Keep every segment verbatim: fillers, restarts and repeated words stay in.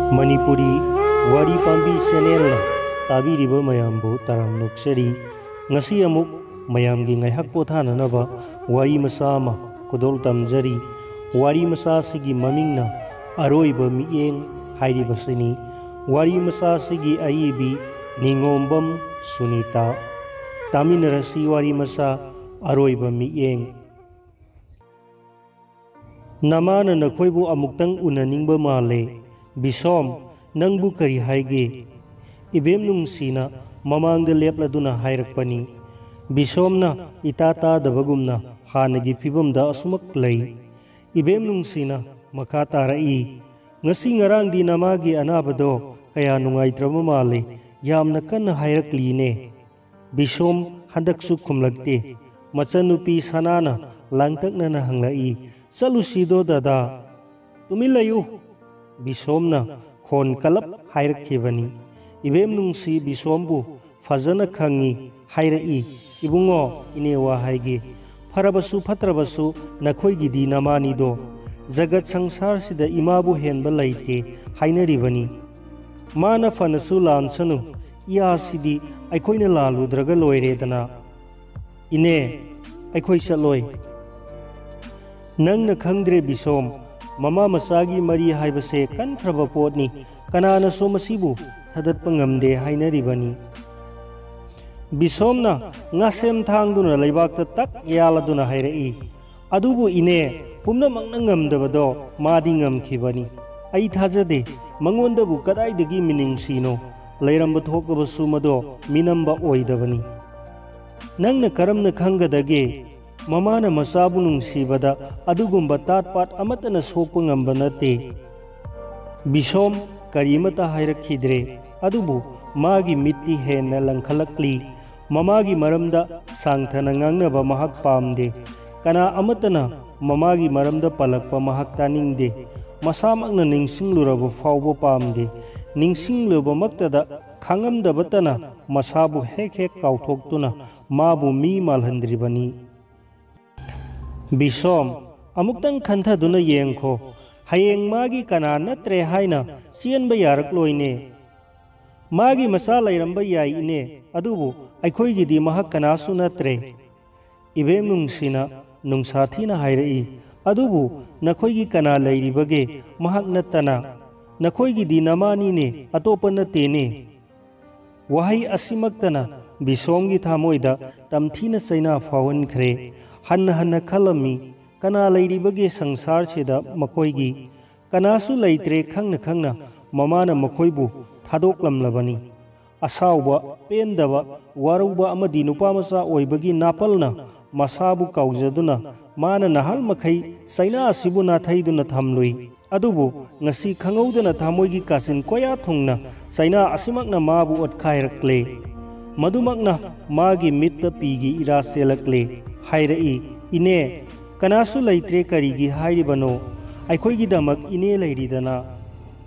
ꯃꯅꯤꯄꯨꯔꯤ ꯋꯥꯔꯤ ꯄꯥꯝꯕꯤ ꯆꯦꯅꯦꯜꯅ ꯇꯥꯕꯤꯔꯤꯕ ꯃꯌꯥꯝꯕꯨ ꯇꯔꯥꯝꯅ ꯑꯣꯛꯆꯔꯤ꯫ ꯉꯁꯤ ꯑꯃꯨꯛ ꯃꯌꯥꯝꯒꯤ ꯉꯥꯏꯍꯥꯛ ꯄꯣꯊꯥꯅꯅꯕ ꯋꯥꯔꯤ ꯃꯆꯥ ꯑꯃ ꯈꯨꯗꯣꯜ ꯇꯝꯖꯔꯤ꯫ ꯋꯥꯔꯤ ꯃꯆꯥ ꯑꯁꯤꯒꯤ ꯃꯃꯤꯡꯅ ꯑꯔꯣꯏꯕ ꯃꯤꯠꯌꯦꯡ ꯍꯥꯏꯔꯤꯕꯁꯤꯅꯤ꯫ ꯋꯥꯔꯤ ꯃꯆꯥ ꯑꯁꯤꯒꯤ ꯑꯏꯕꯤ ꯅꯤꯉꯣꯝꯕꯝ ꯁꯨꯅꯤꯇꯥ꯫ ꯇꯥꯃꯤꯟꯅꯔꯁꯤ ꯋꯥꯔꯤ ꯃꯆꯥ ꯑꯔꯣꯏꯕ ꯃꯤꯠꯌꯦꯡ꯫ ꯅꯃꯥꯅ ꯅꯈꯣꯏꯕꯨ ꯑꯃꯨꯛꯇꯪ ꯎꯅꯅꯤꯡꯕ ꯃꯥꯜꯂꯦ꯫ ꯕꯤꯁꯣꯝ, ꯅꯪꯕꯨ ꯀꯔꯤ ꯍꯥꯏꯒꯦ? ꯏꯕꯦꯝ ꯅꯨꯡꯁꯤꯅ ꯃꯃꯥꯡꯗ ꯂꯦꯞꯂꯗꯨꯅ ꯍꯥꯏꯔꯛꯄꯅꯤ꯫ ꯕꯤꯁꯣꯝꯅ ꯏꯇꯥ ꯇꯥꯗꯕꯒꯨꯝꯅ ꯍꯥꯟꯅꯒꯤ ꯐꯤꯕꯝꯗ ꯑꯁꯨꯃꯛ ꯂꯩ꯫ ꯏꯕꯦꯝ ꯅꯨꯡꯁꯤꯅ ꯃꯈꯥ ꯇꯥꯔꯛꯏ, "ꯉꯁꯤ ꯉꯔꯥꯡꯗꯤ ꯅꯃꯥꯒꯤ ꯑꯅꯥꯕꯗꯣ ꯀꯌꯥ ꯅꯨꯡꯉꯥꯏꯇ꯭ꯔꯕ ꯃꯥꯜꯂꯦ, ꯌꯥꯝꯅ ꯀꯟꯅ ꯍꯥꯏꯔꯛꯂꯤꯅꯦ꯫" ꯕꯤꯁꯣꯝ ꯍꯟꯗꯛꯁꯨ ꯈꯨꯝꯂꯛꯇꯦ꯫ ꯃꯆꯟꯅꯨꯄꯤ ꯁꯅꯥꯅ ꯂꯥꯡꯇꯛꯅꯅ ꯍꯪꯂꯛꯏ, "ꯆꯠꯂꯨꯁꯤꯗꯣ ꯗꯗꯥ?" "ꯇꯨꯃꯤꯟ ꯂꯩꯌꯨ!" ꯕꯤꯁꯣꯝꯅ ꯈꯣꯟ ꯀꯜꯂꯞ ꯍꯥꯏꯔꯛꯈꯤꯕꯅꯤ꯫ ꯏꯕꯦꯝ ꯅꯨꯡꯁꯤ ꯕꯤꯁꯣꯝꯕꯨ ꯐꯖꯅ ꯈꯪꯉꯤ꯫ ꯍꯥꯏꯔꯛꯏ, "ꯏꯕꯨꯡꯉꯣ, ꯏꯅꯦ ꯋꯥ ꯍꯥꯏꯒꯦ꯫ ꯐꯔꯕꯁꯨ ꯐꯠꯇ꯭ꯔꯕꯁꯨ ꯅꯈꯣꯏꯒꯤꯗꯤ ꯅꯃꯥꯅꯤꯗꯣ꯫ ꯖꯒꯠ ꯁꯪꯁꯥꯔꯁꯤꯗ ꯏꯃꯥꯕꯨ ꯍꯦꯟꯕ ꯂꯩꯇꯦ ꯍꯥꯏꯅꯔꯤꯕꯅꯤ꯫ ꯃꯥꯅ ꯐꯅꯁꯨ ꯂꯥꯟꯁꯅꯨ, ꯏꯌꯥꯁꯤꯗꯤ ꯑꯩꯈꯣꯏꯅ ꯂꯥꯜꯂꯨꯗ꯭ꯔꯒ ꯂꯣꯏꯔꯦꯗꯅ꯫" "ꯏꯅꯦ, ꯑꯩꯈꯣꯏ ꯆꯠꯂꯣꯏ꯫" "ꯅꯪꯅ ꯈꯪꯗ꯭ꯔꯦ ꯕꯤꯁꯣꯝ, ꯃꯃꯥ ꯃꯆꯥꯒꯤ ꯃꯔꯤ ꯍꯥꯏꯕꯁꯦ ꯀꯟꯈ꯭ꯔꯕ ꯄꯣꯠꯅꯤ꯫ ꯀꯅꯥꯅꯁꯨ ꯃꯁꯤꯕꯨ ꯊꯥꯗꯠꯄ ꯉꯝꯗꯦ ꯍꯥꯏꯅꯔꯤꯕꯅꯤ꯫" ꯕꯤꯁꯣꯝꯅ ꯉꯥꯁꯦꯝ ꯊꯥꯡꯗꯨꯅ ꯂꯩꯕꯥꯛꯇ ꯇꯛ ꯌꯥꯜꯂꯗꯨꯅ ꯍꯥꯏꯔꯛꯏ, "ꯑꯗꯨꯕꯨ ꯏꯅꯦ, ꯄꯨꯝꯅꯃꯛꯅ ꯉꯝꯗꯕꯗꯣ ꯃꯥꯗꯤ ꯉꯝꯈꯤꯕꯅꯤ꯫ ꯑꯩ ꯊꯥꯖꯗꯦ, ꯃꯉꯣꯟꯗꯕꯨ ꯀꯗꯥꯏꯗꯒꯤ ꯃꯤꯅꯨꯡꯁꯤꯅꯣ? ꯂꯩꯔꯝꯕ ꯊꯣꯛꯂꯕꯁꯨ ꯃꯗꯣ ꯃꯤꯅꯝꯕ ꯑꯣꯏꯗꯕꯅꯤ꯫" "ꯅꯪꯅ ꯀꯔꯝꯅ ꯈꯪꯒꯗꯒꯦ? ꯃꯃꯥꯅ ꯃꯆꯥꯕꯨ ꯅꯨꯡꯁꯤꯕꯗ ꯑꯗꯨꯒꯨꯝꯕ ꯇꯥꯠ ꯄꯥꯠ ꯑꯃꯠꯇꯅ ꯁꯣꯛꯄ ꯉꯝꯕ ꯅꯠꯇꯦ꯫" ꯕꯤꯁꯣꯝ ꯀꯔꯤꯃꯠꯇ ꯍꯥꯏꯔꯛꯈꯤꯗ꯭ꯔꯦ, ꯑꯗꯨꯕꯨ ꯃꯥꯒꯤ ꯃꯤꯠꯇꯤ ꯍꯦꯟꯅ ꯂꯪꯈꯠꯂꯛꯂꯤ꯫ ꯃꯃꯥꯒꯤ ꯃꯔꯝꯗ ꯁꯥꯡꯊꯅ ꯉꯥꯡꯅꯕ ꯃꯍꯥꯛ ꯄꯥꯝꯗꯦ꯫ ꯀꯅꯥ ꯑꯃꯠꯇꯅ ꯃꯃꯥꯒꯤ ꯃꯔꯝꯗ ꯄꯜꯂꯛꯄ ꯃꯍꯥꯛ ꯇꯥꯅꯤꯡꯗꯦ꯫ ꯃꯁꯥꯃꯛꯅ ꯅꯤꯡꯁꯤꯡꯂꯨꯔꯕ ꯐꯥꯎꯕ ꯄꯥꯝꯗꯦ꯫ ꯅꯤꯡꯁꯤꯡꯂꯨꯕꯃꯛꯇꯗ ꯈꯥꯡꯉꯝꯗꯕꯇꯅ ꯃꯁꯥꯕꯨ ꯍꯦꯛ ꯍꯦꯛ ꯀꯥꯎꯊꯣꯛꯇꯨꯅ ꯃꯥꯕꯨ ꯃꯤ ꯃꯥꯜꯍꯟꯗ꯭ꯔꯤꯕꯅꯤ꯫ "ꯕꯤꯁꯣꯝ, ꯑꯃꯨꯛꯇꯪ ꯈꯟꯊꯗꯨꯅ ꯌꯦꯡꯈꯣ꯫ ꯍꯌꯦꯡ ꯃꯥꯒꯤ ꯀꯅꯥ ꯅꯠꯇ꯭ꯔꯦ ꯍꯥꯏꯅ ꯆꯦꯟꯕ ꯌꯥꯔꯛꯂꯣꯏꯅꯦ꯫ ꯃꯥꯒꯤ ꯃꯆꯥ ꯂꯩꯔꯝꯕ ꯌꯥꯏ ꯏꯅꯦ, ꯑꯗꯨꯕꯨ ꯑꯩꯈꯣꯏꯒꯤꯗꯤ ꯃꯍꯥꯛ ꯀꯅꯥꯁꯨ ꯅꯠꯇ꯭ꯔꯦ꯫ ꯏꯕꯦꯝ ꯅꯨꯡꯁꯤꯅ ꯅꯨꯡꯁꯥ ꯊꯤꯅ ꯍꯥꯏꯔꯛꯏ, "ꯑꯗꯨꯕꯨ ꯅꯈꯣꯏꯒꯤ ꯀꯅꯥ ꯂꯩꯔꯤꯕꯒꯦ? ꯃꯍꯥꯛ ꯅꯠꯇꯅ꯫ ꯅꯈꯣꯏꯒꯤꯗꯤ ꯅꯃꯥꯅꯤꯅꯦ, ꯑꯇꯣꯞꯄ ꯅꯠꯇꯦꯅꯦ"꯫ ꯋꯥꯍꯩ ꯑꯁꯤꯃꯛꯇꯅ ꯕꯤꯁꯣꯝꯒꯤ ꯊꯃꯣꯏꯗ ꯇꯝꯊꯤꯅ ꯆꯩꯅꯥ ꯐꯥꯎꯍꯟꯈ꯭ꯔꯦ꯫ ꯍꯟꯅ ꯍꯟꯅ ꯈꯜꯂꯝꯃꯤ, ꯀꯅꯥ ꯂꯩꯔꯤꯕꯒꯦ ꯁꯪꯁꯥꯔꯁꯤꯗ ꯃꯈꯣꯏꯒꯤ? ꯀꯅꯥꯁꯨ ꯂꯩꯇ꯭ꯔꯦ ꯈꯪꯅ ꯈꯪꯅ ꯃꯃꯥꯅ ꯃꯈꯣꯏꯕꯨ ꯊꯥꯗꯣꯛꯂꯝꯂꯕꯅꯤ꯫ ꯑꯁꯥꯎꯕ, ꯄꯦꯟꯗꯕ, ꯋꯥꯔꯧꯕ ꯑꯃꯗꯤ ꯅꯨꯄꯥ ꯃꯆꯥ ꯑꯣꯏꯕꯒꯤ ꯅꯥꯄꯜꯅ ꯃꯁꯥꯕꯨ ꯀꯥꯎꯖꯗꯨꯅ ꯃꯥꯅ ꯅꯍꯥꯜ ꯃꯈꯩ ꯆꯩꯅꯥ ꯑꯁꯤꯕꯨ ꯅꯥꯊꯩꯗꯨꯅ ꯊꯝꯂꯨꯏ꯫ ꯑꯗꯨꯕꯨ ꯉꯁꯤ ꯈꯪꯍꯧꯗꯅ ꯊꯃꯣꯏꯒꯤ ꯀꯥꯆꯤꯟ ꯀꯣꯌꯥ ꯊꯨꯡꯅ ꯆꯩꯅꯥ ꯑꯁꯤꯃꯛꯅ ꯃꯥꯕꯨ ꯑꯣꯠꯈꯥꯏꯔꯛꯂꯦ꯫ ꯃꯗꯨꯃꯛꯅ ꯃꯥꯒꯤ ꯃꯤꯠꯇ ꯄꯤꯒꯤ ꯏꯔꯥ ꯆꯦꯜꯂꯛꯂꯦ꯫ ꯍꯥꯏꯔꯛꯏ, "ꯏꯅꯦ, ꯀꯅꯥꯁꯨ ꯂꯩꯇ꯭ꯔꯦ, ꯀꯔꯤꯒꯤ ꯍꯥꯏꯔꯤꯕꯅꯣ? ꯑꯩꯈꯣꯏꯒꯤꯗꯃꯛ ꯏꯅꯦ ꯂꯩꯔꯤꯗꯅ"꯫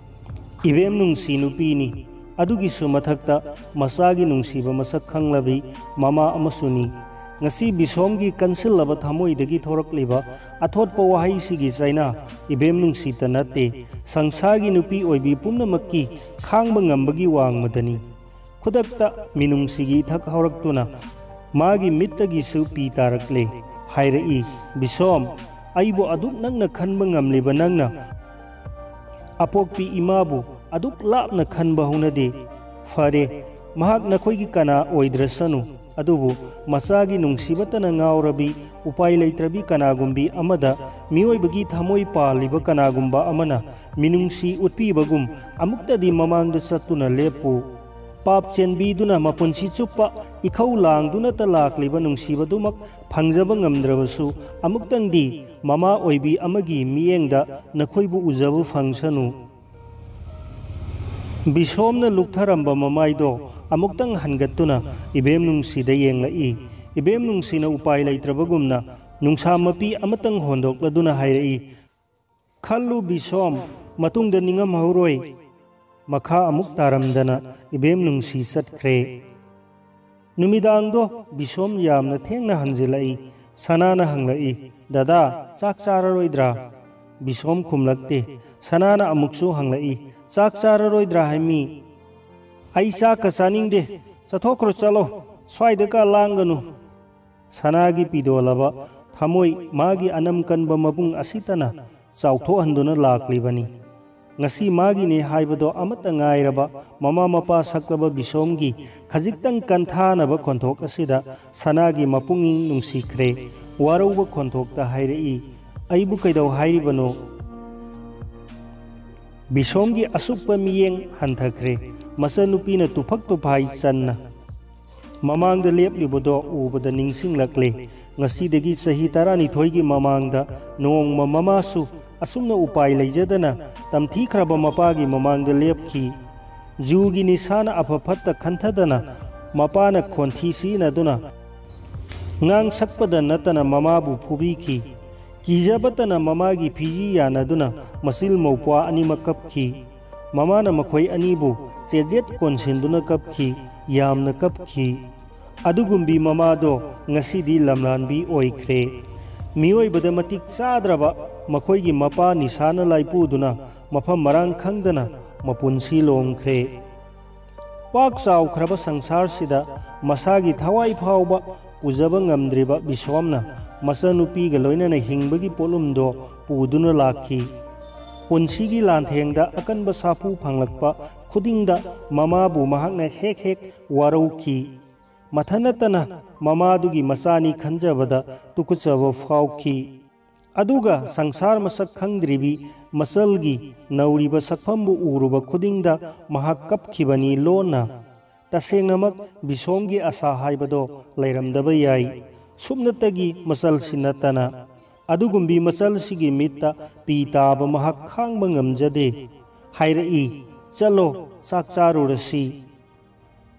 ꯏꯕꯦꯝ ꯅꯨꯡꯁꯤ ꯅꯨꯄꯤꯅꯤ, ꯑꯗꯨꯒꯤꯁꯨ ꯃꯊꯛꯇ ꯃꯆꯥꯒꯤ ꯅꯨꯡꯁꯤꯕ ꯃꯁꯛ ꯈꯪꯂꯕꯤ ꯃꯃꯥ ꯑꯃꯁꯨꯅꯤ꯫ ꯉꯁꯤ ꯕꯤꯁꯣꯝꯒꯤ ꯀꯟꯁꯤꯜꯂꯕ ꯊꯃꯣꯏꯗꯒꯤ ꯊꯣꯔꯛꯂꯤꯕ ꯑꯊꯣꯠꯄ ꯋꯥꯍꯩꯁꯤꯒꯤ ꯆꯩꯅꯥ ꯏꯕꯦꯝ ꯅꯨꯡꯁꯤꯇ ꯅꯠꯇꯦ, ꯁꯪꯁꯥꯔꯒꯤ ꯅꯨꯄꯤ ꯑꯣꯏꯕꯤ ꯄꯨꯝꯅꯃꯛꯀꯤ ꯈꯥꯡꯕ ꯉꯝꯕꯒꯤ ꯋꯥꯡꯃꯗꯅꯤ꯫ ꯈꯨꯗꯛꯇ ꯃꯤꯅꯨꯡꯁꯤꯒꯤ ꯏꯊꯛ ꯍꯧꯔꯛꯇꯨꯅ ꯃꯥꯒꯤ ꯃꯤꯠꯇꯒꯤꯁꯨ ꯄꯤ ꯇꯥꯔꯛꯂꯦ꯫ ꯍꯥꯏꯔꯛꯏ, "ꯕꯤꯁꯣꯝ, ꯑꯩꯕꯨ ꯑꯗꯨꯛ ꯅꯛꯅ ꯈꯟꯕ ꯉꯝꯂꯤꯕ ꯅꯪꯅ ꯑꯄꯣꯛꯄꯤ ꯏꯃꯥꯕꯨ ꯑꯗꯨꯛ ꯂꯥꯞꯅ ꯈꯟꯕ ꯍꯧꯅꯗꯦ꯫ ꯐꯔꯦ, ꯃꯍꯥꯛ ꯅꯈꯣꯏꯒꯤ ꯀꯅꯥ ꯑꯣꯏꯗ꯭ꯔꯁꯅꯨ, ꯑꯗꯨꯕꯨ ꯃꯆꯥꯒꯤ ꯅꯨꯡꯁꯤꯕꯇꯅ ꯉꯥꯎꯔꯕꯤ, ꯎꯄꯥꯏ ꯂꯩꯇ꯭ꯔꯕꯤ ꯀꯅꯥꯒꯨꯝꯕꯤ ꯑꯃꯗ ꯃꯤꯑꯣꯏꯕꯒꯤ ꯊꯃꯣꯏ ꯄꯥꯜꯂꯤꯕ ꯀꯅꯥꯒꯨꯝꯕ ꯑꯃꯅ ꯃꯤꯅꯨꯡꯁꯤ ꯎꯠꯄꯤꯕꯒꯨꯝ ꯑꯃꯨꯛꯇꯗꯤ ꯃꯃꯥꯡꯗ ꯆꯠꯇꯨꯅ ꯂꯦꯞꯄꯨ꯫ ꯄꯥꯞ ꯆꯦꯟꯕꯤꯗꯨꯅ ꯃꯄꯨꯟꯁꯤ ꯆꯨꯞꯄ ꯏꯈꯧ ꯂꯥꯡꯗꯨꯅꯇ ꯂꯥꯛꯂꯤꯕ ꯅꯨꯡꯁꯤꯕꯗꯨꯃꯛ ꯐꯪꯖꯕ ꯉꯝꯗ꯭ꯔꯕꯁꯨ, ꯑꯃꯨꯛꯇꯪꯗꯤ ꯃꯃꯥ ꯑꯣꯏꯕꯤ ꯑꯃꯒꯤ ꯃꯤꯠꯌꯦꯡꯗ ꯅꯈꯣꯏꯕꯨ ꯎꯖꯕ ꯐꯪꯁꯅꯨ"꯫ ꯕꯤꯁꯣꯝꯅ ꯂꯨꯛꯊꯔꯝꯕ ꯃꯃꯥꯏꯗꯣ ꯑꯃꯨꯛꯇꯪ ꯍꯟꯒꯠꯇꯨꯅ ꯏꯕꯦꯝ ꯅꯨꯡꯁꯤꯗ ꯌꯦꯡꯂꯛꯏ꯫ ꯏꯕꯦꯝ ꯅꯨꯡꯁꯤꯅ ꯎꯄꯥꯏ ꯂꯩꯇ꯭ꯔꯕꯒꯨꯝꯅ ꯅꯨꯡꯁꯥ ꯃꯄꯤ ꯑꯃꯇꯪ ꯍꯣꯟꯗꯣꯛꯂꯗꯨꯅ ꯍꯥꯏꯔꯛꯏ, "ꯈꯜꯂꯨ ꯕꯤꯁꯣꯝ, ꯃꯇꯨꯡꯗ ꯅꯤꯡꯉꯝꯍꯧꯔꯣꯏ"꯫ ꯃꯈꯥ ꯑꯃꯨꯛ ꯇꯥꯔꯝꯗꯅ ꯏꯕꯦꯝ ꯅꯨꯡꯁꯤ ꯆꯠꯈ꯭ꯔꯦ꯫ ꯅꯨꯃꯤꯗꯥꯡꯗꯣ ꯕꯤꯁꯣꯝ ꯌꯥꯝꯅ ꯊꯦꯡꯅ ꯍꯟꯖꯤꯜꯂꯛꯏ꯫ ꯁꯅꯥꯅ ꯍꯪꯂꯛꯏ, "ꯗꯗꯥ, ꯆꯥꯛ ꯆꯥꯔꯔꯣꯏꯗ꯭ꯔꯥ?" ꯕꯤꯁꯣꯝ ꯈꯨꯝꯂꯛꯇꯦ꯫ ꯁꯅꯥꯅ ꯑꯃꯨꯛꯁꯨ ꯍꯪꯂꯛꯏ, "ꯆꯥꯛ ꯆꯥꯔꯔꯣꯏꯗ꯭ꯔꯥ ꯍꯥꯏꯃꯤ?" "ꯑꯩ ꯆꯥꯛꯀ ꯆꯥꯅꯤꯡꯗꯦ꯫ ꯆꯠꯊꯣꯛꯈ꯭ꯔꯣ, ꯆꯠꯂꯣ꯫ ꯁ꯭ꯋꯥꯏꯗꯀ ꯂꯥꯡꯒꯅꯨ꯫" ꯁꯅꯥꯒꯤ ꯄꯤꯗꯣꯜꯂꯕ ꯊꯃꯣꯏ, ꯃꯥꯒꯤ ꯑꯅꯝ ꯀꯟꯕ ꯃꯕꯨꯡ ꯑꯁꯤꯇꯅ ꯆꯥꯎꯊꯣꯛꯍꯟꯗꯨꯅ ꯂꯥꯛꯂꯤꯕꯅꯤ꯫ ꯉꯁꯤ ꯃꯥꯒꯤꯅꯦ ꯍꯥꯏꯕꯗꯣ ꯑꯃꯠꯇ ꯉꯥꯏꯔꯕ ꯃꯃꯥ ꯃꯄꯥ ꯁꯛꯂꯕ ꯕꯤꯁꯣꯝꯒꯤ ꯈꯖꯤꯛꯇꯪ ꯀꯟꯊꯥꯅꯕ ꯈꯣꯟꯊꯣꯛ ꯑꯁꯤꯗ ꯁꯅꯥꯒꯤ ꯃꯄꯨꯛꯅꯤꯡ ꯅꯨꯡꯁꯤꯈ꯭ꯔꯦ꯫ ꯋꯥꯔꯧꯕ ꯈꯣꯟꯊꯣꯛꯇ ꯍꯥꯏꯔꯛꯏ, "ꯑꯩꯕꯨ ꯀꯩꯗꯧ ꯍꯥꯏꯔꯤꯕꯅꯣ?" ꯕꯤꯁꯣꯝꯒꯤ ꯑꯁꯨꯛꯄ ꯃꯤꯠꯌꯦꯡ ꯍꯟꯊꯈ꯭ꯔꯦ꯫ ꯃꯆꯟꯅꯨꯄꯤꯅ ꯇꯨꯐꯛ ꯇꯨꯐꯥꯏ ꯆꯟꯅ ꯃꯃꯥꯡꯗ ꯂꯦꯞꯂꯤꯕꯗꯣ ꯎꯕꯗ ꯅꯤꯡꯁꯤꯡꯂꯛꯂꯦ꯫ ꯉꯁꯤꯗꯒꯤ ꯆꯍꯤ ꯇꯔꯥꯅꯤꯊꯣꯏꯒꯤ ꯃꯃꯥꯡꯗ ꯅꯣꯡꯃ ꯃꯃꯥꯁꯨ ꯑꯁꯨꯝꯅ ꯎꯄꯥꯏ ꯂꯩꯖꯗꯅ ꯇꯝꯊꯤꯈ꯭ꯔꯕ ꯃꯄꯥꯒꯤ ꯃꯃꯥꯡꯗ ꯂꯦꯞꯈꯤ꯫ ꯖꯨꯒꯤ ꯅꯤꯁꯥꯅ ꯑꯐ ꯐꯠꯇ ꯈꯟꯊꯗꯅ ꯃꯄꯥꯅ ꯈꯣꯟꯊꯤ ꯁꯤꯖꯤꯟꯅꯗꯨꯅ ꯉꯥꯡ ꯁꯛꯄꯗ ꯅꯠꯇꯅ ꯃꯃꯥꯕꯨ ꯐꯨꯕꯤꯈꯤ꯫ ꯀꯤꯖꯕꯇꯅ ꯃꯃꯥꯒꯤ ꯐꯤꯖꯤ ꯌꯥꯅꯗꯨꯅ ꯃꯆꯤꯜ ꯃꯧꯄ꯭ꯋꯥ ꯑꯅꯤꯃꯛ ꯀꯞꯈꯤ꯫ ꯃꯃꯥꯅ ꯃꯈꯣꯏ ꯑꯅꯤꯕꯨ ꯆꯦꯖꯦꯠ ꯀꯣꯟꯁꯤꯟꯗꯨꯅ ꯀꯞꯈꯤ, ꯌꯥꯝꯅ ꯀꯞꯈꯤ꯫ ꯑꯗꯨꯒꯨꯝꯕꯤ ꯃꯃꯥꯗꯣ ꯉꯁꯤꯗꯤ ꯂꯝꯂꯥꯟꯕꯤ ꯑꯣꯏꯈ꯭ꯔꯦ꯫ ꯃꯤꯑꯣꯏꯕꯗ ꯃꯇꯤꯛ ꯆꯥꯗ꯭ꯔꯕ ꯃꯈꯣꯏꯒꯤ ꯃꯄꯥ ꯅꯤꯁꯥꯅ ꯂꯥꯏꯄꯨꯗꯨꯅ ꯃꯐꯝ ꯃꯔꯥꯡ ꯈꯪꯗꯅ ꯃꯄꯨꯟꯁꯤ ꯂꯣꯡꯈ꯭ꯔꯦ꯫ ꯄꯥꯛ ꯆꯥꯎꯈ꯭ꯔꯕ ꯁꯪꯁꯥꯔꯁꯤꯗ ꯃꯁꯥꯒꯤ ꯊꯋꯥꯏ ꯐꯥꯎꯕ ꯄꯨꯖꯕ ꯉꯝꯗ꯭ꯔꯤꯕ ꯕꯤꯁꯣꯝꯅ ꯃꯆꯟꯅꯨꯄꯤꯒ ꯂꯣꯏꯅꯅ ꯍꯤꯡꯕꯒꯤ ꯄꯣꯠꯂꯨꯝꯗꯣ ꯄꯨꯗꯨꯅ ꯂꯥꯛꯈꯤ꯫ ꯄꯨꯟꯁꯤꯒꯤ ꯂꯥꯟꯊꯦꯡꯗ ꯑꯀꯟꯕ ꯁꯥꯐꯨ ꯐꯪꯂꯛꯄ ꯈꯨꯗꯤꯡꯗ ꯃꯃꯥꯕꯨ ꯃꯍꯥꯛꯅ ꯍꯦꯛ ꯍꯦꯛ ꯋꯥꯔꯧꯈꯤ꯫ ꯃꯊꯟ ꯅꯠꯇꯅ ꯃꯃꯥꯗꯨꯒꯤ ꯃꯆꯥꯅꯤ ꯈꯟꯖꯕꯗ ꯇꯨꯀꯠꯆꯕ ꯐꯥꯎꯈꯤ꯫ ꯑꯗꯨꯒ ꯁꯪꯁꯥꯔ ꯃꯁꯛ ꯈꯪꯗ꯭ꯔꯤꯕꯤ ꯃꯆꯜꯒꯤ ꯅꯧꯔꯤꯕ ꯁꯛꯐꯝꯕꯨ ꯎꯔꯨꯕ ꯈꯨꯗꯤꯡꯗ ꯃꯍꯥꯛ ꯀꯞꯈꯤꯕꯅꯤ ꯂꯣꯟꯅ꯫ ꯇꯁꯦꯡꯅꯃꯛ ꯕꯤꯁꯣꯝꯒꯤ ꯑꯁꯥ ꯍꯥꯏꯕꯗꯣ ꯂꯩꯔꯝꯗꯕ ꯌꯥꯏ꯫ ꯁꯨꯞꯅꯇꯒꯤ ꯃꯆꯜꯁꯤ ꯅꯠꯇꯅ꯫ ꯑꯗꯨꯒꯨꯝꯕꯤ ꯃꯆꯜꯁꯤꯒꯤ ꯃꯤꯠꯇ ꯄꯤ ꯇꯥꯕ ꯃꯍꯥꯛ ꯈꯥꯡꯕ ꯉꯝꯖꯗꯦ꯫ ꯍꯥꯏꯔꯛꯏ, "ꯆꯠꯂꯣ, ꯆꯥꯛ ꯆꯥꯔꯨꯔꯁꯤ꯫"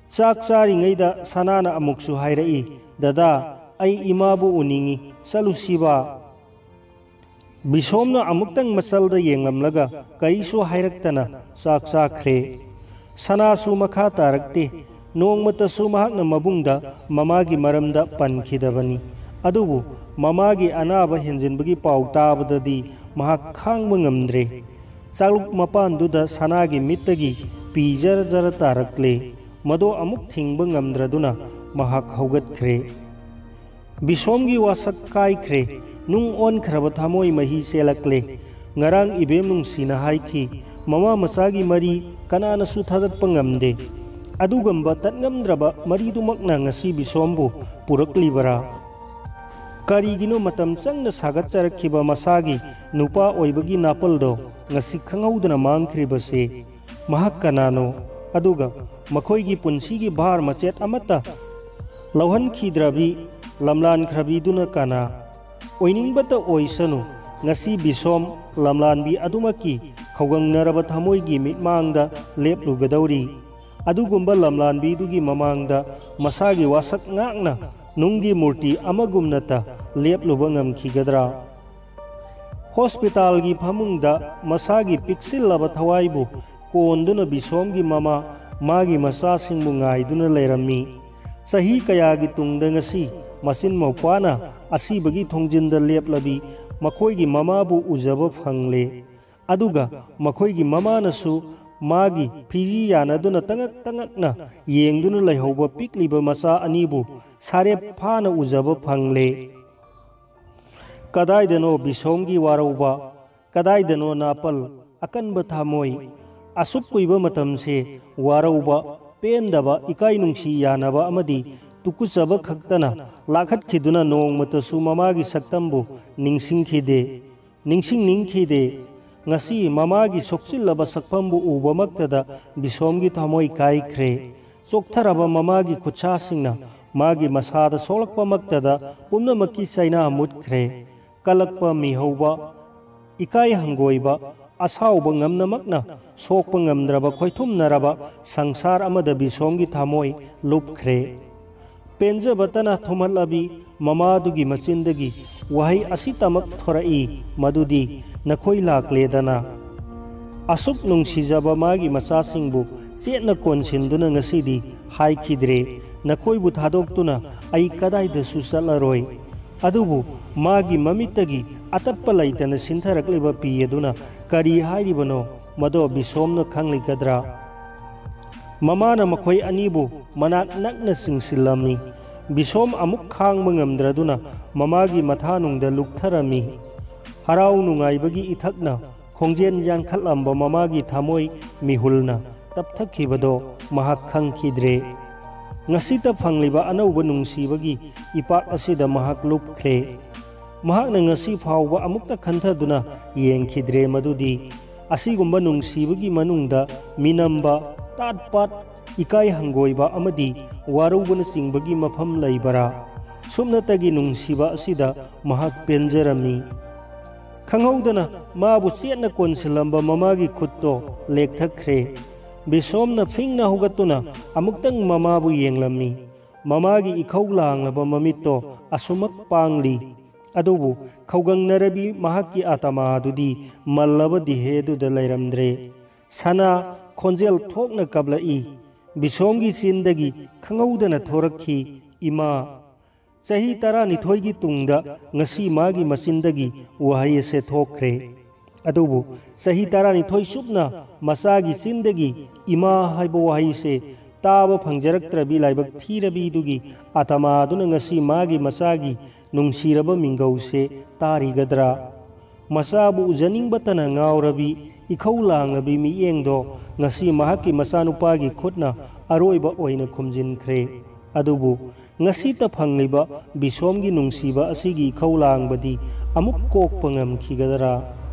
ꯆꯥꯛ ꯆꯥꯔꯤꯉꯩꯗ ꯁꯅꯥꯅ ꯑꯃꯨꯛꯁꯨ ꯍꯥꯏꯔꯛꯏ, "ꯗꯗꯥ, ꯑꯩ ꯏꯃꯥꯕꯨ ꯎꯅꯤꯡꯏ, ꯆꯠꯂꯨꯁꯤꯕ?" ꯕꯤꯁꯣꯝꯅ ꯑꯃꯨꯛꯇꯪ ꯃꯆꯜꯗ ꯌꯦꯡꯂꯝꯂꯒ ꯀꯔꯤꯁꯨ ꯍꯥꯏꯔꯛꯇꯅ ꯆꯥꯛ ꯆꯥꯈ꯭ꯔꯦ꯫ ꯁꯅꯥꯁꯨ ꯃꯈꯥ ꯇꯥꯔꯛꯇꯦ꯫ ꯅꯣꯡꯃꯇꯁꯨ ꯃꯍꯥꯛꯅ ꯃꯕꯨꯡꯗ ꯃꯃꯥꯒꯤ ꯃꯔꯝꯗ ꯄꯟꯈꯤꯗꯕꯅꯤ꯫ ꯑꯗꯨꯕꯨ ꯃꯃꯥꯒꯤ ꯑꯅꯥꯕ ꯍꯦꯟꯖꯤꯟꯕꯒꯤ ꯄꯥꯎ ꯇꯥꯕꯗꯗꯤ ꯃꯍꯥꯛ ꯈꯥꯡꯕ ꯉꯝꯗ꯭ꯔꯦ꯫ ꯆꯥꯛꯂꯨꯛ ꯃꯄꯥꯟꯗꯨꯗ ꯁꯅꯥꯒꯤ ꯃꯤꯠꯇꯒꯤ ꯄꯤ ꯖꯔ ꯖꯔ ꯇꯥꯔꯛꯂꯦ꯫ ꯃꯗꯣ ꯑꯃꯨꯛ ꯊꯤꯡꯕ ꯉꯝꯗ꯭ꯔꯗꯨꯅ ꯃꯍꯥꯛ ꯍꯧꯒꯠꯈ꯭ꯔꯦ꯫ ꯕꯤꯁꯣꯝꯒꯤ ꯋꯥꯁꯛ ꯀꯥꯏꯈ꯭ꯔꯦ꯫ ꯅꯨꯡ ꯑꯣꯟꯈ꯭ꯔꯕ ꯊꯃꯣꯏ ꯃꯍꯤ ꯆꯦꯜꯂꯛꯂꯦ꯫ ꯉꯔꯥꯡ ꯏꯕꯦꯝ ꯅꯨꯡꯁꯤꯅ ꯍꯥꯏꯈꯤ, "ꯃꯃꯥ ꯃꯆꯥꯒꯤ ꯃꯔꯤ ꯀꯅꯥꯅꯁꯨ ꯊꯥꯗꯠꯄ ꯉꯝꯗꯦ"꯫ ꯑꯗꯨꯒꯨꯝꯕ ꯇꯠꯉꯝꯗ꯭ꯔꯕ ꯃꯔꯤꯗꯨꯃꯛꯅ ꯉꯁꯤ ꯕꯤꯁꯣꯝꯕꯨ ꯄꯨꯔꯛꯂꯤꯕꯔꯥ? ꯀꯔꯤꯒꯤꯅꯣ ꯃꯇꯝ ꯆꯪꯅ ꯁꯥꯒꯠꯆꯔꯛꯈꯤꯕ ꯃꯁꯥꯒꯤ ꯅꯨꯄꯥ ꯑꯣꯏꯕꯒꯤ ꯅꯥꯄꯜꯗꯣ ꯉꯁꯤ ꯈꯪꯍꯧꯗꯅ ꯃꯥꯡꯈ꯭ꯔꯤꯕꯁꯦ? ꯃꯍꯥꯛ ꯀꯅꯥꯅꯣ? ꯑꯗꯨꯒ ꯃꯈꯣꯏꯒꯤ ꯄꯨꯟꯁꯤꯒꯤ ꯚꯥꯔ ꯃꯆꯦꯠ ꯑꯃꯠꯇ ꯂꯧꯍꯟꯈꯤꯗ꯭ꯔꯕꯤ ꯂꯝꯂꯥꯟꯈ꯭ꯔꯕꯤꯗꯨꯅ ꯀꯅꯥ? ꯑꯣꯏꯅꯤꯡꯕꯇ ꯑꯣꯏꯁꯅꯨ, ꯉꯁꯤ ꯕꯤꯁꯣꯝ ꯂꯝꯂꯥꯟꯕꯤ ꯑꯗꯨꯃꯛꯀꯤ ꯈꯧꯒꯪꯅꯔꯕ ꯊꯃꯣꯏꯒꯤ ꯃꯤꯠꯃꯥꯡꯗ ꯂꯦꯞꯂꯨꯒꯗꯧꯔꯤ꯫ ꯑꯗꯨꯒꯨꯝꯕ ꯂꯝꯂꯥꯟꯕꯤꯗꯨꯒꯤ ꯃꯃꯥꯡꯗ ꯃꯁꯥꯒꯤ ꯋꯥꯁꯛ ꯉꯥꯛꯅ ꯅꯨꯡꯒꯤ ꯃꯨꯔꯇꯤ ꯑꯃꯒꯨꯝꯅꯇ ꯂꯦꯞꯂꯨꯕ ꯉꯝꯈꯤꯒꯗ꯭ꯔꯥ? ꯍꯣꯁꯄꯤꯇꯥꯜꯒꯤ ꯐꯃꯨꯡꯗ ꯃꯁꯥꯒꯤ ꯄꯤꯛꯁꯤꯜꯂꯕ ꯊꯋꯥꯏꯕꯨ ꯀꯣꯟꯗꯨꯅ ꯕꯤꯁꯣꯝꯒꯤ ꯃꯃꯥ, ꯃꯥꯒꯤ ꯃꯆꯥꯁꯤꯡꯕꯨ ꯉꯥꯏꯗꯨꯅ ꯂꯩꯔꯝꯃꯤ꯫ ꯆꯍꯤ ꯀꯌꯥꯒꯤ ꯇꯨꯡꯗ ꯉꯁꯤ ꯃꯆꯤꯟ ꯃꯧꯄ꯭ꯋꯥꯅ ꯑꯁꯤꯕꯒꯤ ꯊꯣꯡꯖꯤꯟꯗ ꯂꯦꯞꯂꯕꯤ ꯃꯈꯣꯏꯒꯤ ꯃꯃꯥꯕꯨ ꯎꯖꯕ ꯐꯪꯂꯦ꯫ ꯑꯗꯨꯒ ꯃꯈꯣꯏꯒꯤ ꯃꯃꯥꯅꯁꯨ ꯃꯥꯒꯤ ꯐꯤꯖꯤ ꯌꯥꯅꯗꯨꯅ ꯇꯉꯛ ꯇꯉꯛꯅ ꯌꯦꯡꯗꯨꯅ ꯂꯩꯍꯧꯕ ꯄꯤꯛꯂꯤꯕ ꯃꯆꯥ ꯑꯅꯤꯕꯨ ꯁꯥꯔꯦꯞ ꯐꯥꯅ ꯎꯖꯕ ꯐꯪꯂꯦ꯫ ꯀꯗꯥꯏꯗꯅꯣ ꯕꯤꯁꯣꯝꯒꯤ ꯋꯥꯔꯧꯕ? ꯀꯗꯥꯏꯗꯅꯣ ꯅꯥꯄꯜ, ꯑꯀꯟꯕ ꯊꯃꯣꯏ? ꯑꯁꯨꯛ ꯀꯨꯏꯕ ꯃꯇꯝꯁꯦ ꯋꯥꯔꯧꯕ, ꯄꯦꯟꯗꯕ, ꯏꯀꯥꯏ ꯅꯨꯡꯁꯤ ꯌꯥꯅꯕ ꯑꯃꯗꯤ ꯇꯨꯀꯨꯆꯕ ꯈꯛꯇꯅ ꯂꯥꯛꯍꯠꯈꯤꯗꯨꯅ ꯅꯣꯡꯃꯇꯁꯨ ꯃꯃꯥꯒꯤ ꯁꯛꯇꯝꯕꯨ ꯅꯤꯡꯁꯤꯡꯈꯤꯗꯦ, ꯅꯤꯡꯁꯤꯡꯅꯤꯡꯈꯤꯗꯦ꯫ ꯉꯁꯤ ꯃꯃꯥꯒꯤ ꯁꯣꯛꯆꯤꯜꯂꯕ ꯁꯛꯐꯝꯕꯨ ꯎꯕꯃꯛꯇꯗ ꯕꯤꯁꯣꯝꯒꯤ ꯊꯃꯣꯏ ꯀꯥꯏꯈ꯭ꯔꯦ꯫ ꯆꯣꯛꯊꯔꯕ ꯃꯃꯥꯒꯤ ꯈꯨꯠꯁꯥꯁꯤꯡꯅ ꯃꯥꯒꯤ ꯃꯁꯥꯗ ꯁꯣꯛꯂꯛꯄꯃꯛꯇꯗ ꯄꯨꯝꯅꯃꯛꯀꯤ ꯆꯩꯅꯥ ꯃꯨꯠꯈ꯭ꯔꯦ꯫ ꯀꯂꯛꯄ ꯃꯤꯍꯧꯕ, ꯏꯀꯥꯏ ꯍꯪꯒꯣꯏꯕ, ꯑꯁꯥꯎꯕ ꯉꯝꯅꯃꯛꯅ ꯁꯣꯛꯄ ꯉꯝꯗ꯭ꯔꯕ ꯈꯣꯏꯊꯨꯝꯅꯔꯕ ꯁꯪꯁꯥꯔ ꯑꯃꯗ ꯕꯤꯁꯣꯝꯒꯤ ꯊꯃꯣꯏ ꯂꯨꯞꯈ꯭ꯔꯦ꯫ ꯄꯦꯟꯖꯕꯇꯅ ꯊꯨꯝꯍꯠꯂꯕꯤ ꯃꯃꯥꯗꯨꯒꯤ ꯃꯆꯤꯟꯗꯒꯤ ꯋꯥꯍꯩ ꯑꯁꯤꯇꯃꯛ ꯊꯣꯔꯛꯏ, ꯃꯗꯨꯗꯤ, "ꯅꯈꯣꯏ ꯂꯥꯛꯂꯦꯗꯅ"꯫ ꯑꯁꯨꯛ ꯅꯨꯡꯁꯤꯖꯕ ꯃꯥꯒꯤ ꯃꯆꯥꯁꯤꯡꯕꯨ ꯆꯦꯠꯅ ꯀꯣꯟꯁꯤꯟꯗꯨꯅ ꯉꯁꯤꯗꯤ ꯍꯥꯏꯈꯤꯗ꯭ꯔꯦ, "ꯅꯈꯣꯏꯕꯨ ꯊꯥꯗꯣꯛꯇꯨꯅ ꯑꯩ ꯀꯗꯥꯏꯗꯁꯨ ꯆꯠꯂꯔꯣꯏ"꯫ ꯑꯗꯨꯕꯨ ꯃꯥꯒꯤ ꯃꯃꯤꯠꯇꯒꯤ ꯑꯇꯠꯄ ꯂꯩꯇꯅ ꯁꯤꯟꯊꯔꯛꯂꯤꯕ ꯄꯤ ꯑꯗꯨꯅ ꯀꯔꯤ ꯍꯥꯏꯔꯤꯕꯅꯣ, ꯃꯗꯣ ꯕꯤꯁꯣꯝꯅ ꯈꯪꯂꯤꯒꯗ꯭ꯔꯥ? ꯃꯃꯥꯅ ꯃꯈꯣꯏ ꯑꯅꯤꯕꯨ ꯃꯅꯥꯛ ꯅꯛꯅ ꯆꯤꯡꯁꯤꯜꯂꯝꯃꯤ꯫ ꯕꯤꯁꯣꯝ ꯑꯃꯨꯛ ꯈꯥꯡꯕ ꯉꯝꯗ꯭ꯔꯗꯨꯅ ꯃꯃꯥꯒꯤ ꯃꯊꯥꯅꯨꯡꯗ ꯂꯨꯞꯊꯔꯝꯃꯤ꯫ ꯍꯔꯥꯎ ꯅꯨꯡꯉꯥꯏꯕꯒꯤ ꯏꯊꯛꯅ ꯈꯣꯡꯖꯦꯜ ꯌꯥꯟꯈꯠꯂꯝꯕ ꯃꯃꯥꯒꯤ ꯊꯃꯣꯏ ꯃꯤꯍꯨꯜꯅ ꯇꯞꯊꯈꯤꯕꯗꯣ ꯃꯍꯥꯛ ꯈꯪꯈꯤꯗ꯭ꯔꯦ꯫ ꯉꯁꯤꯇ ꯐꯪꯂꯤꯕ ꯑꯅꯧꯕ ꯅꯨꯡꯁꯤꯕꯒꯤ ꯏꯄꯥꯛ ꯑꯁꯤꯗ ꯃꯍꯥꯛ ꯂꯨꯞꯈ꯭ꯔꯦ꯫ ꯃꯍꯥꯛꯅ ꯉꯁꯤ ꯐꯥꯎꯕ ꯑꯃꯨꯛꯇ ꯈꯟꯊꯗꯨꯅ ꯌꯦꯡꯈꯤꯗ꯭ꯔꯦ ꯃꯗꯨꯗꯤ ꯑꯁꯤꯒꯨꯝꯕ ꯅꯨꯡꯁꯤꯕꯒꯤ ꯃꯅꯨꯡꯗ ꯃꯤꯅꯝꯕ, ꯇꯥꯠ ꯄꯥꯠ, ꯏꯀꯥꯏ ꯍꯪꯒꯣꯏꯕ ꯑꯃꯗꯤ ꯋꯥꯔꯧꯕꯅꯆꯤꯡꯕꯒꯤ ꯃꯐꯝ ꯂꯩꯕꯔꯥ? ꯁꯨꯞꯅꯇꯒꯤ ꯅꯨꯡꯁꯤꯕ ꯑꯁꯤꯗ ꯃꯍꯥꯛ ꯄꯦꯟꯖꯔꯝꯃꯤ꯫ ꯈꯪꯍꯧꯗꯅ ꯃꯥꯕꯨ ꯆꯦꯠꯅ ꯀꯣꯟꯁꯤꯜꯂꯝꯕ ꯃꯃꯥꯒꯤ ꯈꯨꯠꯇꯣ ꯂꯦꯛꯊꯈ꯭ꯔꯦ꯫ ꯕꯤꯁꯣꯝꯅ ꯐꯤꯡꯅ ꯍꯧꯒꯠꯇꯨꯅ ꯑꯃꯨꯛꯇꯪ ꯃꯃꯥꯕꯨ ꯌꯦꯡꯂꯝꯃꯤ꯫ ꯃꯃꯥꯒꯤ ꯏꯈꯧ ꯂꯥꯡꯂꯕ ꯃꯃꯤꯠꯇꯣ ꯑꯁꯨꯃꯛ ꯄꯥꯡꯂꯤ꯫ ꯑꯗꯨꯕꯨ ꯈꯧꯒꯪꯅꯔꯕꯤ ꯃꯍꯥꯛꯀꯤ ꯑꯥꯇꯃꯥ ꯑꯗꯨꯗꯤ ꯃꯜꯂꯕ ꯗꯤꯍꯦꯗꯨꯗ ꯂꯩꯔꯝꯗ꯭ꯔꯦ꯫ ꯁꯅꯥ ꯈꯣꯟꯖꯦꯜ ꯊꯣꯛꯅ ꯀꯞꯂꯛꯏ꯫ ꯕꯤꯁꯣꯝꯒꯤ ꯆꯤꯟꯗꯒꯤ ꯈꯪꯍꯧꯗꯅ ꯊꯣꯔꯛꯈꯤ, "ꯏꯃꯥ!" ꯆꯍꯤ ꯇꯔꯥꯅꯤꯊꯣꯏꯒꯤ ꯇꯨꯡꯗ ꯉꯁꯤ ꯃꯥꯒꯤ ꯃꯆꯤꯟꯗꯒꯤ ꯋꯥꯍꯩ ꯑꯁꯦ ꯊꯣꯛꯈ꯭ꯔꯦ꯫ ꯑꯗꯨꯕꯨ ꯆꯍꯤ ꯇꯔꯥꯅꯤꯊꯣꯏ ꯆꯨꯞꯅ ꯃꯆꯥꯒꯤ ꯆꯤꯟꯗꯒꯤ "ꯏꯃꯥ" ꯍꯥꯏꯕ ꯋꯥꯍꯩꯁꯦ ꯇꯥꯕ ꯐꯪꯖꯔꯛꯇ꯭ꯔꯕꯤ ꯂꯥꯏꯕꯛ ꯊꯤꯔꯕꯤꯗꯨꯒꯤ ꯑꯥꯇꯃꯥ ꯑꯗꯨꯅ ꯉꯁꯤ ꯃꯥꯒꯤ ꯃꯆꯥꯒꯤ ꯅꯨꯡꯁꯤꯔꯕ ꯃꯤꯡꯒꯧꯁꯦ ꯇꯥꯔꯤꯒꯗ꯭ꯔꯥ? ꯃꯆꯥꯕꯨ ꯎꯖꯅꯤꯡꯕꯇꯅ ꯉꯥꯎꯔꯕꯤ, ꯏꯈꯧ ꯂꯥꯡꯂꯕꯤ ꯃꯤꯠꯌꯦꯡꯗꯣ ꯉꯁꯤ ꯃꯍꯥꯛꯀꯤ ꯃꯆꯥꯅꯨꯄꯥꯒꯤ ꯈꯨꯠꯅ ꯑꯔꯣꯏꯕ ꯑꯣꯏꯅ ꯈꯨꯝꯖꯤꯟꯈ꯭ꯔꯦ꯫ ꯑꯗꯨꯕꯨ ꯉꯁꯤꯇ ꯐꯪꯂꯤꯕ ꯕꯤꯁꯣꯝꯒꯤ ꯅꯨꯡꯁꯤꯕ ꯑꯁꯤꯒꯤ ꯏꯈꯧ ꯂꯥꯡꯕꯗꯤ ꯑꯃꯨꯛ ꯀꯣꯛꯄ ꯉꯝꯈꯤꯒꯗ꯭ꯔꯥ?